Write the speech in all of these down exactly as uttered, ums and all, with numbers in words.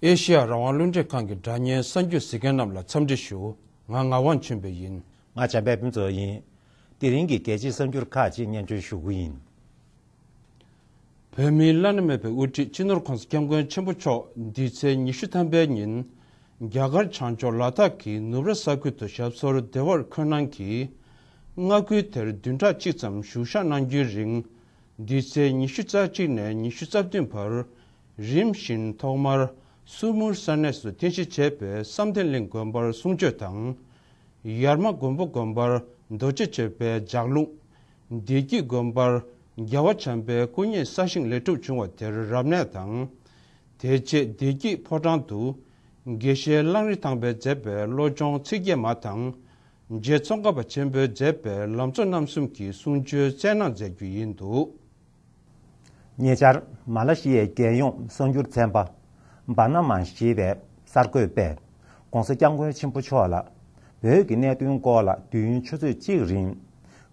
ཨེ་ཤེ་ཡ་རང་དབང་རླུང་འཕྲིན་ཁང་གི་སྒྲ་བརྙན་གསར་འགྱུར་གཟིགས་མཁན་རྣམས་ལ་འཚམས་འདྲི་ཞུ། ང་ངག་དབང་ཆོས་འཕེལ་ཡིན། ང་བྱམས་པའི་ཕུན་ཚོགས་ཡིན། དེ་རིང་གི་རྒྱལ་སྤྱིའི་གསར་འགྱུར་ཁག་ཅིག་སྙན་སྒྲོན་ཞུ་གི་ཡིན། བོད་མིའི་བླ་ན་མེད་པའི་དབུ་ཁྲིད་སྤྱི་ནོར་༧གོང་ས་༧སྐྱབས་མགོན་ཆེན་པོ་མཆོག་འདི་ཚེས་ཉི་ཤུ་ཐམ་པའི་ཉིན། རྒྱ་གར་བྱང་ཕྱོགས་ལ་དྭགས་ཀྱི་ནུབ་ར་ས་ཁུལ་དུ་ཞབས་སོར་བདེ་བར་འཁོད་གནང་གིས། མངའ་ཁུལ་དེར་བདུན་ཕྲག་གཅིག་ཙམ་བཞུགས་ཞག་གནང་རྒྱུའི་རིང་། འདི་ཚེས་ཉི་ཤུ་རྩ་གཅིག་ནས་ཉི་ཤུ་རྩ་བདུན་བར། རིམ་བཞིན་ཐོག་མར་སུ་མུར་ས་གནས་སུ་རྟེན་གཞི་བྱས་པའི་བསམ་གཏན་གླིང་དགོན་པར་གསུང་ཆོས་དང་། ཡར་མ་མགོན་པོ་དགོན་པར་རྡོ་རྗེ་གཅོད་པའི་ལྗགས་ལུང་། བདེ་སྐྱིད་དགོན་པར་རྒྱལ་བ་བྱམས་པའི་སྐུ་བརྙེས་གསར་བཞེངས་ལེགས་གྲུབ་བྱུང་བ་དེར་རབ་གནས་དང་། དེ་རྗེས་བདེ་སྐྱིད་ཕོ་བྲང་དུ་དགེ་བཤེས་གླང་རི་ཐང་པས་མཛད་པའི་བློ་སྦྱོང་ཚིག་བརྒྱད་མ་དང་། རྗེ་ཙོང་ཁ་པ་ཆེན་པོས་མཛད་པའི་ལམ་གཙོ་རྣམ་གསུམ་གྱི་གསུང་ཆོས་སྩལ་གནང་མཛད་རྒྱུ་ཡིན་འདུག། ཉེ་ཆར་མ་ལ་ཤི་ཡའི་རྒྱལ་ཡོངས་གསར་འགྱུར་ཚན་པ་བ་ན་མ་ཞེས་པའི་གསར་འགོད་པས་༧གོང་ས་༧སྐྱབས་མགོན་ཆེན་པོ་མཆོག་ལ་བོད་ཀྱི་གནད་དོན་སྐོར་ལ་དུས་ཡུན་ཆུ་ཚོད་གཅིག་རིང་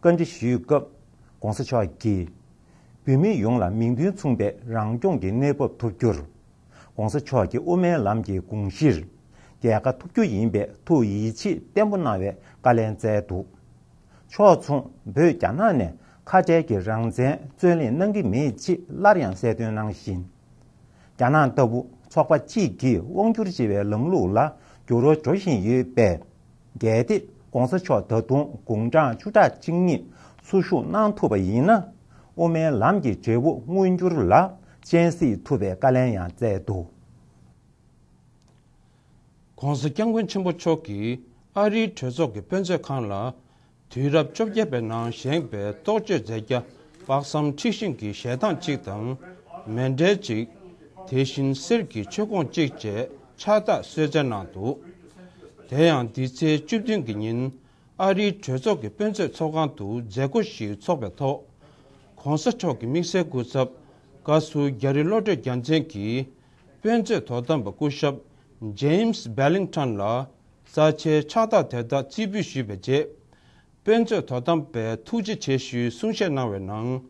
བཀའ་འདྲི་ཞུས་སྐབས། ༸གོང་ས་མཆོག་གིས་བོད་མི་ཡོངས་ལ་མིང་དོན་མཚུངས་པའི་རང་སྐྱོང་གི་གནས་བབ་ཐོབ་རྒྱུར། ༸གོང་ས་མཆོག་གི་དབུ་མའི་ལམ་གྱི་དགོངས་གཞིར་རྒྱལ་ཁ་ཐོབ་རྒྱུ་ཡིན་པའི་ཐུགས་ཡིད་ཆེས་བརྟན་པོ་གནང་བའི་བཀའ་ལན་སྩལ་འདུག། ཕྱོགས་མཚུངས་བོད་རྒྱ་ནག་ནས་ཁ་བྲལ་གྱི་རང་བཙན་རྩོད་ལེན་གནང་གི་མེད་ཅེས་སླར་ཡང་གསལ་སྟོན་གནང་བཞིན། རྒྱ་ནག་ལྟ་བུ་ཚོགས་པ་གཅིག་གིས་དབང་བསྒྱུར་བྱེད་པའི་ལམ་ལུགས་ལ་འགྱུར་བ་འགྲོ་བཞིན་ཡོད་པས། གལ་ཏེ་༸གོང་ས་མཆོག་ད་དུང་དགུང་གྲངས་བཅུ་ཕྲག་གཅིག་གཉིས་འཚོ་བཞུགས་གནང་ཐུབ་པ་ཡིན་ན། དབུ་མའི་ལམ་གྱི་འབྲས་བུ་མངོན་འགྱུར་ལ་སྤྱན་གཟིགས་ཐུབ་པའི་བཀའ་ལན་ཡང་སྩལ་འདུག། ༸གོང་ས་༸སྐྱབས་མགོན་ཆེན་པོ་མཆོག་གིས་ཨ་རིའི་གྲོས་ཚོགས་ཀྱི་དཔེ་མཛོད་ཁང་ལ། དུས་རབས་བཅོ་བརྒྱད་པའི་ནང་བཞེངས་པའི་རྟོགས་བརྗོད་མཛད་རྒྱ་དཔག་བསམ་འཁྲི་ཤིང་གི་ཞལ་ཐང་གཅིག་དང་མཎྜལ་གཅིག། དེ་བཞིན་གསེར་གྱི་མཆོད་ཀོང་གཅིག་བཅས་ཕྱག་རྟགས་གསོལ་སྩལ་གནང་འདུག། དེ་ཡང་འདི་ཚེས་བཅུ་བདུན་གྱི་ཉིན་ཨ་རིའི་གྲོས་ཚོགས་ཀྱི་དཔེ་མཛོད་ཚོགས་ཁང་དུ་མཛད་སྒོ་ཞིག་འཚོགས་པའི་ཐོག། ༸གོང་ས་མཆོག་གི་དམིགས་བསལ་སྐུ་ཚབ་བཀའ་ཟུར་རྒྱ་རི་བློ་གྲོས་རྒྱལ་མཚན་གྱིས་དཔེ་མཛོད་དོ་དམ་པ་སྐུ་ཞབས་ཇེམ་སི་བྷེ་ལིང་ཊོན་ལ། རྩ་ཆེའི་ཕྱག་རྟགས་དེ་དག་རྩིས་འབུལ་ཞུས་པའི་རྗེས། དཔེ་མཛོད་དོ་དམ་པས་ཐུགས་རྗེ་ཆེ་ཞུའི་གསུང་བཤད་གནང་བའི་ནང་།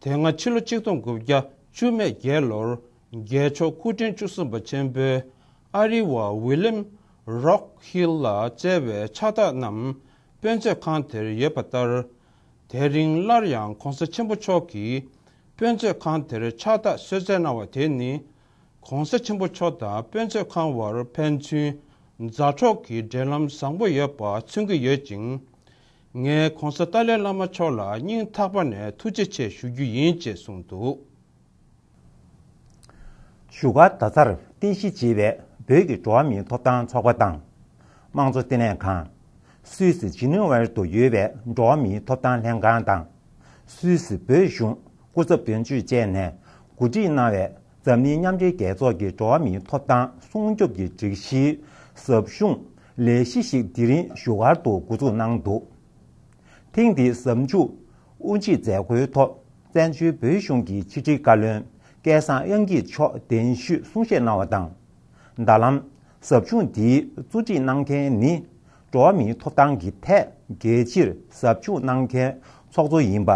དེ་སྔ་ཕྱི་ལོ་ཆིག་སྟོང་དགུ་བརྒྱ་བཅུ་མེད་བརྒྱད་ལོར་རྒྱལ་མཆོག་སྐུ་ཕྲེང་བཅུ་གསུམ་པ་ཆེན་པོས་ཨ་རི་བ་ཝི་ལེམ་རོག་ཧིལ་ལ་བསྩལ་བའི་ཕྱག་རྟགས་རྣམས་དཔེ་མཛོད་ཁང་དེར་ཡོད་པ་ལྟར། དེ་རིང་སླར་ཡང་༸གོང་ས་ཆེན་པོ་མཆོག་གིས་དཔེ་མཛོད་ཁང་དེར་ཕྱག་རྟགས་གསོལ་སྩལ་གནང་བ་དེ་ནི། ༸གོང་ས་ཆེན་པོ་མཆོག་དང་དཔེ་མཛོད་ཁང་བར་ཕན་ཚུན་མཛའ་གྲོགས་ཀྱི་འབྲེལ་ལམ་བཟང་པོ་ཡོད་པ་མཚོན་གྱི་ཡོད་ཅིང་། ངས་༸གོང་ས་ཏཱ་ལའི་བླ་མ་མཆོག་ལ་སྙིང་ཐག་པ་ནས་ཐུགས་རྗེ་ཆེ་ཞུ་རྒྱུ་ཡིན་ཅེས་གསུངས་འདུག། བཞུགས་སྒར་རྡ་སར་རྟེན་གཞི་བྱས་པའི་བོད་ཀྱི་འགྲོ་བ་མིའི་ཐོབ་ཐང་ཚོགས་པ་དང་། དམངས་གཙོ་ལྟེ་གནས་ཁང་། སུད་སི་ཇི་ནི་ཝར་དུ་ཡོད་པའི་འགྲོ་བ་མིའི་ཐོབ་ཐང་ལྷན་ཁང་དང་། སུད་སི་བོད་གཞུང་སྐུ་ཚབ་དོན་གཅོད་བཅས་ནས་གོ་སྒྲིག་གནང་བའི་འཛམ་གླིང་མཉམ་འབྲེལ་རྒྱལ་ཚོགས་ཀྱི་འགྲོ་བ་མིའི་ཐོབ་ཐང་སྲུང་སྐྱོབ་ཀྱི་སྒྲིག་གཞིའི་ཟབ་སྦྱོང་ལས་གཞི་ཞིག་དེ་རིང་བཞུགས་སྒར་དུ་འགོ་འཛུགས་གནང་འདུག། ཐེངས་འདིའི་ཟབ་སྦྱོང་དབུ་འབྱེད་མཛད་སྒོའི་ཐོག་བཙན་བྱོལ་བོད་གཞུང་གི་ཕྱི་དྲིལ་བཀའ་བློན་སྐལ་བཟང་དབྱངས་སྐྱིད་མཆོག་གདན་ཞུས་གསུང་བཤད་གནང་བ་དང་། ད་ལམ་ཟབ་སྦྱོང་འདིའི་གཙོ་སྒྲིག་གནང་མཁན་ནི། འགྲོ་བ་མིའི་ཐོབ་ཐང་གི་ཐད་རྒྱལ་སྤྱིར་ཟབ་སྦྱོང་གནང་མཁན་ཚོགས་གཙོ་ཡིན་པ།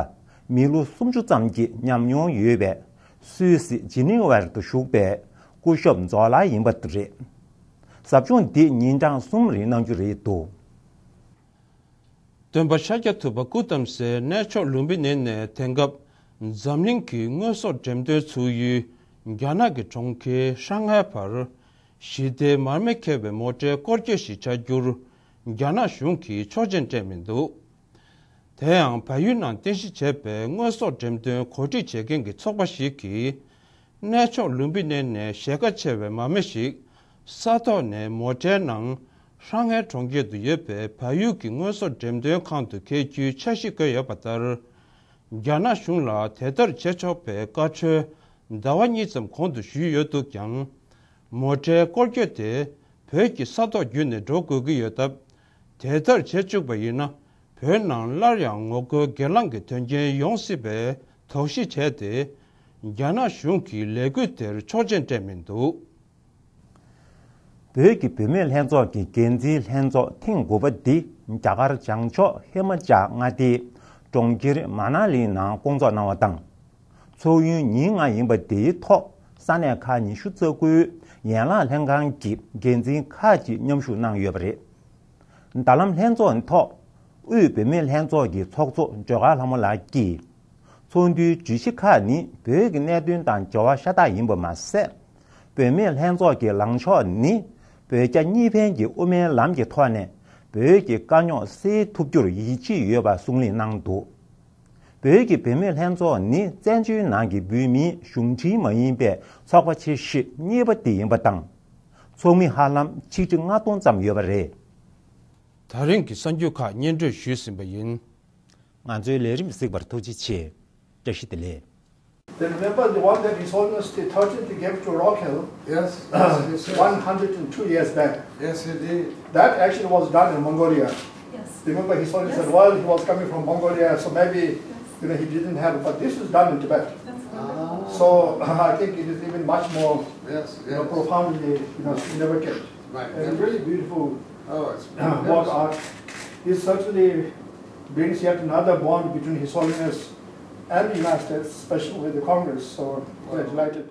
མི་ལོ་སུམ་ཅུ་ཙམ་གྱི་ཉམས་མྱོང་ཡོད་པའི་སུད་སི་ཇི་ནི་ཝར་དུ་བཞུགས་པའི་སྐུ་ཞབས་ཛོ་ལ་ཡིན་པ་རེད། ཟབ་སྦྱོང་འདི་ཉིན་གྲངས་གསུམ་རིང་གནང་རྒྱུ་རེད་འདུག། སྟོན་པ་ཤཱཀྱ་ཐུབ་པ་སྐུ་བལྟམས་སའི་གནས་མཆོག་ལུམ་བི་ནི་ནས་དེང་སྐབས་འཛམ་གླིང་གི་དངོས་ཟོག་འགྲེམས་སྟོན་ཚུགས་ཡུལ་རྒྱ་ནག་གི་གྲོང་ཁྱེར་ཧྲང་ཧའེ་བར་ཞི་བདེའི་མར་མེ་ཁྱེར་བའི་མོ་ཊའི་སྐོར་སྐྱོད་ཞིག་བྱ་རྒྱུར་རྒྱ་ནག་གཞུང་གིས་ཆོག་མཆན་སྤྲད་མི་འདུག། དེ་ཡང་བལ་ཡུལ་ནང་རྟེན་གཞི་བྱས་པའི་དངོས་ཟོག་འགྲེམས་སྟོན་གོ་སྒྲིག་བྱེད་མཁན་གྱི་ཚོགས་པ་ཞིག་གིས། གནས་མཆོག་ལུམ་བི་ནི་ནས་ཞལ་ཁ་ཕྱེ་བའི་མར་མེ་ཞིག་ས་ཐོག་ནས་མོ་ཊའི་ནང་ཧྲང་ཧའེ་གྲོང་ཁྱེར་དུ་ཡོད་པའི་བལ་ཡུལ་གྱི་དངོས་ཟོག་འགྲེམས་སྟོན་ཁང་དུ་འཁྱེར་རྒྱུའི་འཆར་གཞི་བཀོད་ཡོད་པ་ལྟར། རྒྱ་ནག་གཞུང་ལ་དེ་ལྟར་བྱེད་ཆོག་པའི་བཀའ་འཁྲོལ་ཟླ་བ་གཉིས་ཙམ་གོང་དུ་ཞུས་ཡོད་འདུག་ཀྱང་། མོ་ཊའི་སྐོར་སྐྱོད་དེ་བོད་ཀྱི་ས་ཐོག་བརྒྱུད་ནས་འགྲོ་དགོས་ཀྱི་ཡོད་སྟབས། དེ་ལྟར་བྱེད་བཅུག་པ་ཡིན་ན། བོད་ནང་སླར་ཡང་ངོ་རྒོལ་སྒེར་ལངས་ཀྱི་དོན་རྐྱེན་ཡོང་སྲིད་པའི་དོགས་གཞི་བྱས་ཏེ། རྒྱ་ནག་གཞུང་གིས་ལས་འགུལ་དེར་ཆོག་མཆན་སྤྲད་མི་འདུག། བོད་ཀྱི་བུད་མེད་ལྷན་ཚོགས་ཀྱི་འགན་འཛིན་ལྷན་ཚོགས་ཐེངས་དགུ་པ་འདི་རྒྱ་གར་བྱང་ཕྱོགས་ཧི་མ་ཅལ་མངའ་སྡེའི་གྲོང་ཁྱེར་མ་ན་ལི་ནང་བསྐོང་ཚོགས་གནང་བ་དང་། ཚོགས་ཡུན་ཉིན་ལྔ་ཡིན་པ་འདིའི་ཐོག་ས་གནས་ཁག་ཉི་ཤུ་རྩ་དགུའི་ ཡན་ལག་ལྷན་ཁང་གི་འགན་འཛིན་ཁག་ཅིག་མཉམ་ཞུགས་གནང་ཡོད་པ་རེད། ད་ལམ་ལྷན་ཚོགས་ཐོག་དབུས་བོད་མིའི་ལྷན་ཚོགས་ཀྱི་ཚོགས་གཙོ་ཇོ་དཀར་ལྷ་མོ་ལགས་ཀྱིས། ཚོགས་འདུའི་བརྗོད་གཞི་ཁག་ནི་བོད་ཀྱི་གནད་དོན་དང་འབྲེལ་བ་ཤ་སྟག་ཡིན་པ་མ་ཟད། བོད་མིའི་ལྷན་ཚོགས་ཀྱི་ལངས་ཕྱོགས་ནི་བོད་རྒྱ་གཉིས་ཕན་གྱི་དབུ་མའི་ལམ་གྱི་ཐོག་ནས་བོད་ཀྱི་དཀའ་རྙོག་སེལ་ཐུབ་རྒྱུར་ཡིད་ཆེས་ཡོད་པ་གསུང་གླེང་གནང་འདུག་བོད་ཀྱི་བུད་མེད་ལྷན་ཚོགས་ནི་བཙན་བྱོལ་ནང་གི་བོད་མིའི་གཞུང་འབྲེལ་མ་ཡིན་པའི་ཚོགས་པ་ཆེ་ཤོས་གཉིས་པ་དེ་ཡིན་པ་དང་། ཚོགས་མི་ཧ་ལམ་ཆིག་ཁྲི་ལྔ་སྟོང་ཙམ་ཡོད་པ་རེད། ད་རིང་གི་གསར་འགྱུར་ཁག་སྙན་སྒྲོན་ཞུས་ཟིན་པ་ཡིན། ང་ཚོའི་ལས་རིམ་གཟིགས་པར་ཐུགས་རྗེ་ཆེ། བཀྲ་ཤིས་བདེ་ལེགས། They remember the one that His Holiness the thirteenth gave to Rock Hill Yes, yes, yes, yes. one hundred and two years back. Yes, he did. That actually was done in Mongolia. Yes. Remember, His Holiness Yes. said, well, he was coming from Mongolia, so maybe, Yes. you know, he didn't have it, but this is done in Tibet. That's wonderful. Ah. So I think it is even much more, Yes, you know, yes. profoundly, you know, significant. Right. And really beautiful Oh, it's work beautiful. art. It certainly brings yet another bond between His Holiness and the United States, especially with the Congress. So we're Wow. delighted.